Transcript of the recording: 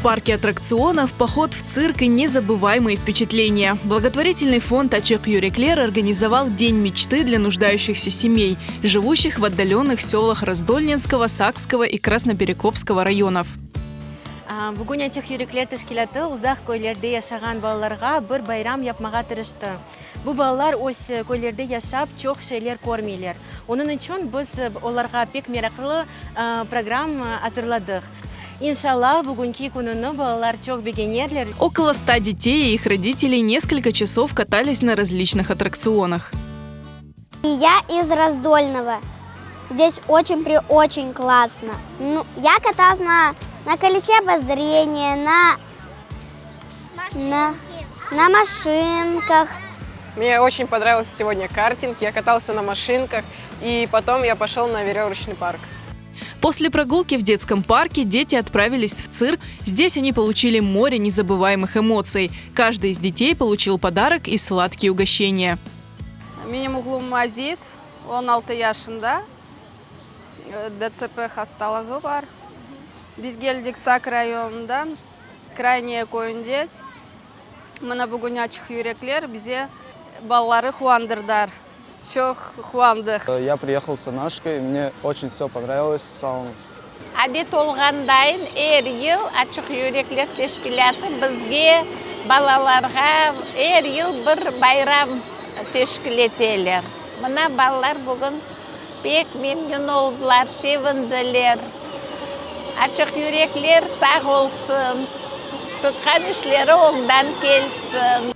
парке аттракционов, поход в цирк и незабываемые впечатления. Благотворительный фонд «Açıq yürekler» организовал День мечты для нуждающихся семей, живущих в отдаленных селах Раздольнинского, Сакского и Красноперекопского районов. Bugün Açıq yürekler teşkilâtı uzaq köylerde yaşağan balalarğa bir bayram yapmağa tırıştı. Bu balalar öz köylerde yaşap, çoq şeyler körmeyler. Onıñ içün biz olarğa pek meraqlı program azırladıq. İnşallah, bugünki kününi balalar çoq begenerler. Около 100 детей и их родителей несколько часов катались на различных аттракционах. Я из Раздольного. Здесь очень при очень классно. Ну, я каталась на колесе обозрения, на машинках. Мне очень понравился сегодня картинг, я катался на машинках, и потом я пошел на веревочный парк. После прогулки в детском парке дети отправились в цирк. Здесь они получили море незабываемых эмоций. Каждый из детей получил подарок и сладкие угощения. Menim oğlum Aziz, 16 yaşında, ДЦП hastalığı bar. Biz keldik Saq rayonından, Krayniye köyünde. Mına bugün Açıq yürekler bize balaları quvandırdılar. Çoq quvandıq. Я приехал с Анашкой, мне очень все понравилось. Sağ oluñız. Adet olğandayın er yıl Açıq yürekler teşkilâtı bizge, balalarğa er yıl bir bayram teşkil eteler. Mına balalar bugün pek memnün oldılar, sevindiler. Açıq yürekler sağ olsun, tutqan işleri oñdan kelsin.